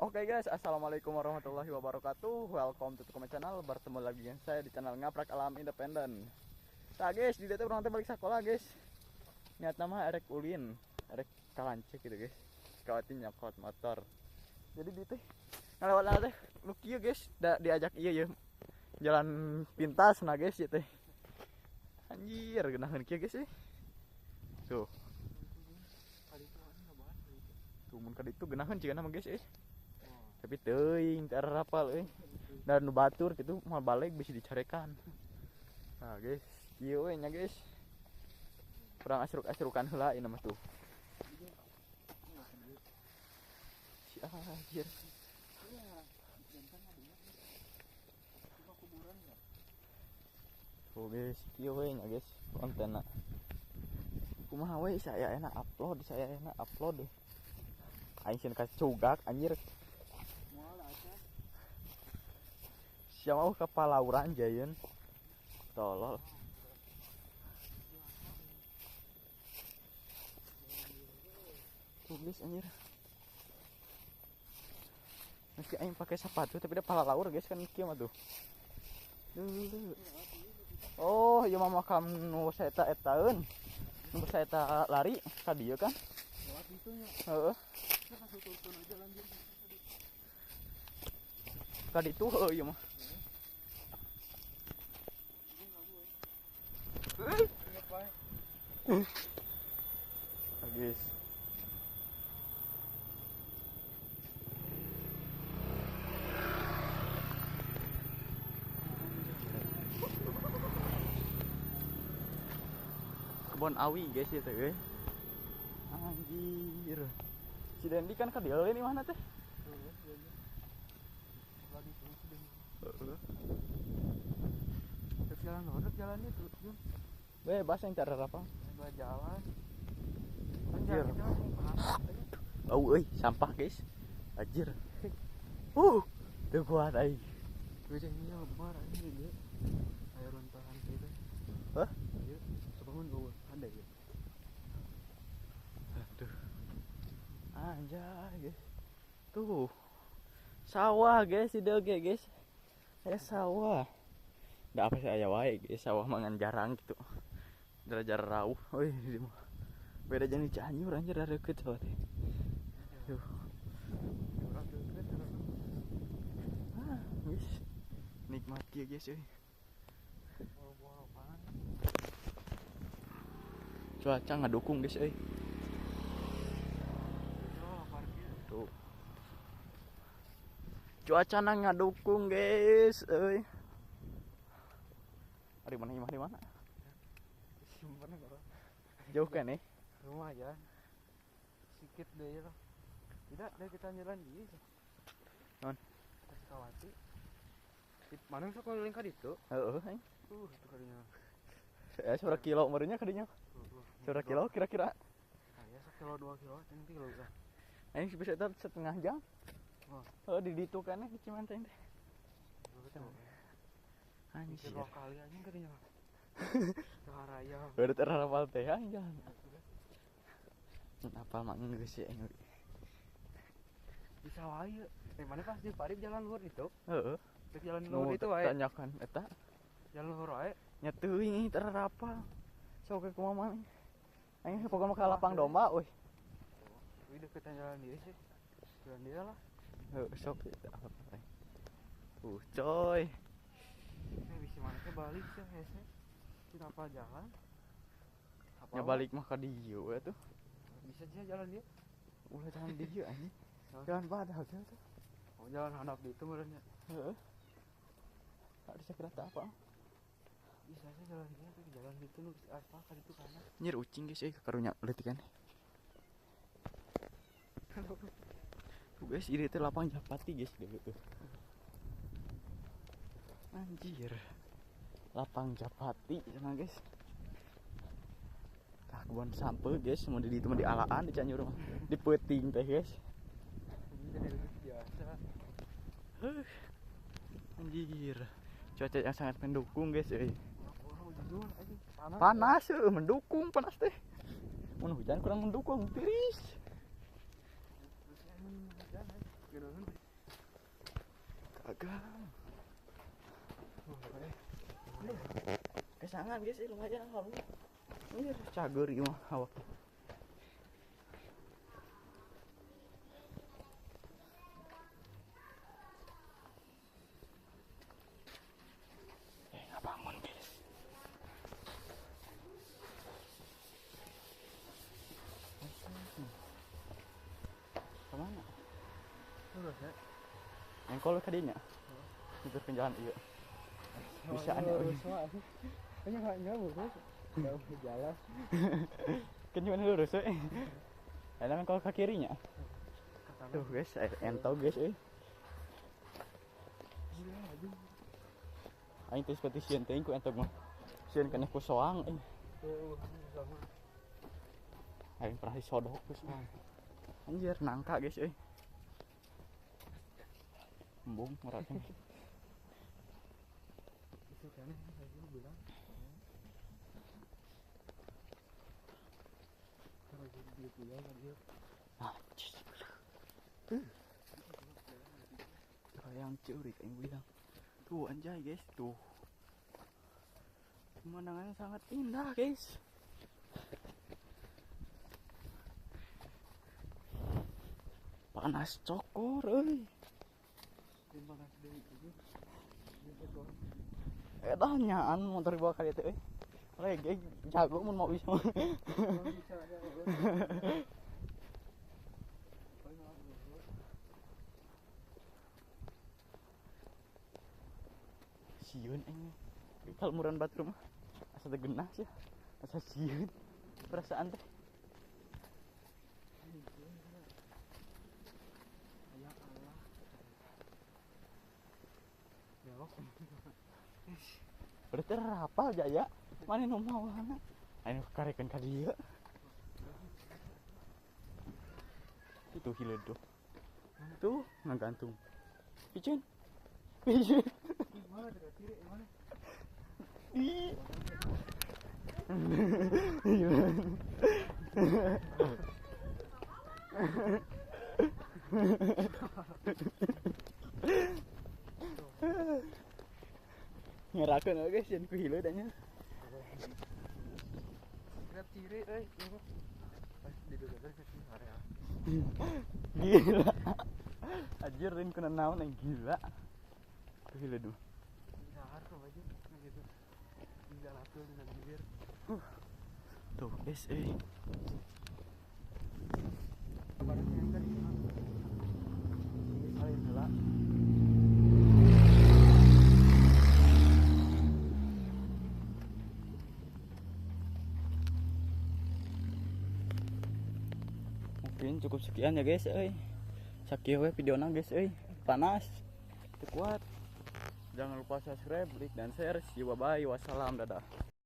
Oke guys, assalamualaikum warahmatullahi wabarakatuh. Welcome to my channel. Bertemu lagi dengan saya di channel Ngaprak Alam Independen. Nah guys, di DT orang balik sekolah guys. Niat nama erek ulin, erek kalancek gitu guys. Kawatin nyokot motor. Jadi di teh ngalewat teh nu kieu guys, da, diajak iya ya. Jalan pintas nah guys ya teh. Anjir, geunaheun kieu guys sih. Tuh. Tuh mun ka ditu geunaheun cigana mah guys euy. Tapi teuing teu rapal euy. Dan nu batur kitu moal balik bisa dicarekan. Nah guys, kieu we nya guys. Kurang asruk-asrukan heula ieu mah tuh. Si anjir. Tuh guys, kieu we nya guys kontenna. Kumaha we saya enak upload, saya enak upload. Aing sieun kacugak anjir. Siapa mau ke Palauran jayeun. Tolol. Tuh guys anjir. Meski aing pakai sepatu tapi dia palalaur guys kan kieu mah tuh. Duh. Oh, ieu mah makam nu saeta etaeun. Nu saeta lari ka dieu kan? Lewat ditu nya. Heeh. Ka ditu heuh ieu mah. Guys. Kebon awi guys itu euy. Anjir. Si Dendi kan ka dieu ini mana teh? Heeh. Jalan lorok jalan itu, Jun. Bebas yang cara apa? Bebas jalan. Anjir. Oh euy, sampah guys. Anjir. Teu kuat aing. Hujannya lebar anjir dia. Air runtuhan gitu. Hah? Iya, sebangun bawah ada ya. Aduh. Anjay guys. Tuh. Sawah guys, di dieu ge guys. Aya sawah. Da apa sih aya wae guys, sawah mangan jarang gitu. Derajar rauh. Euy, di mah. Beda jeung di Cianjur anjir da deukeut sawah teh. Tuh. Ah, guys. Nikmat kieu guys euy. Cuaca ngadukung guys euy. Tuh. Cuaca ngadukung guys euy. Ari mana imah di mana? Jauh kan nih? Lumayan. Sikit deh lah. Tidak, deh kita jalan di. Non. Kawati. Mana sok keliling ka ditu? Heeh, aing. Itu kadinya. Ya, seberapa kilo umurnya kadinya? Seberapa kilo kira-kira? Ya, 1 kilo 2 kilo, 3 kilo lah. Aing bisa eta setengah jam. Oh, di ditu kan di Cimenteng teh. Anjir. Dua kali anjing kadinya. Saharaya. Baru terhafal teh anjing. Apa mah geus sih aing. Bisa wae. Mana pas di Parib jalan luhur itu? Heeh. Jalan luhur itu wae. Tanyakan eta. Jalan luhur wae. Nya teuing terhafal. Sok ke kumaha mah. Aing pokokna mah ka lapang domba euy. Wih deketan jalan dia sih. Jalan dia lah. Heeh, sok eta apa. Coy. Bisa mana ke balik sih hese. Kita apa jalan? Nya balik mah ka dieu we tuh. Bisa aja jalan dia. Ulah jalan dieu anjing. Jalan badag tuh. Oh, jalan handap di itu merenya. Heeh. Harusnya kira apa? Bisa aja jalan dia tuh jalan itu nu aspal ka ditu kana. Nyir ucing guys euy karunya leutik kan. Tuh guys, ini teh lapang Japati guys gitu. Anjir. Lapang Japati sana guys. Tah kebon sampe guys, mau di ditu mah di alaan di Cianjur mah. Di peuting teh guys. Biasa. Anjir. Cuaca yang sangat mendukung guys euy. Panas. Panas euy, mendukung panas teh. Mun hujan kurang mendukung, tiris. Dagang. Kesangan guys, lumayan alhamdulillah. Ini cager ieu mah awak. Nggak bangun guys. Kemana? Lurus ya. Engkol ka dinya. Muter ke jalan ieu. Bisa aneh. Kayaknya nggak nyambung, jauh jalan. Kan cuma lurus we. Enak kalau ke kirinya. Tuh guys, entau guys euy. Aing teh seperti sieun teh ku entog mah. Sieun keneh ku soang euy. Aing pernah disodok ku soang. Anjir nangka guys euy. Embung ngerakeun. Itu kan bilang. Yang curi kayak bilang. Tuh anjay guys, tuh. Pemandangannya sangat indah guys. Panas cokor euy. Edah nyaan motor bawa kali itu euy. Lagi jago mun mau bisa. Sieun aing. Kalau murah batur mah asa teu geunah sih. Asa sieun perasaan teh. Ya Allah. Berarti rapal jaya. Mana nu mawana? Aing karekeun ka dieu. Itu hileud tuh. Tuh ngagantung. Piceun. Piceun. Mana ada kiri mana? Ih. Ngerakeun oge sieun ku hileud nya. Grab ciri euy. Pas diduga ke sini area. Gila. Anjir lain kuna naon yang gila. Ku hileud mah. Dahar tuh aja gitu. Tinggal atur dina bibir. Tuh guys euy. Mungkin cukup sekian ya guys euy. Sakieu we videona guys euy. Panas. Teu kuat. Jangan lupa subscribe, like dan share. See you, bye bye. Wassalam, dadah.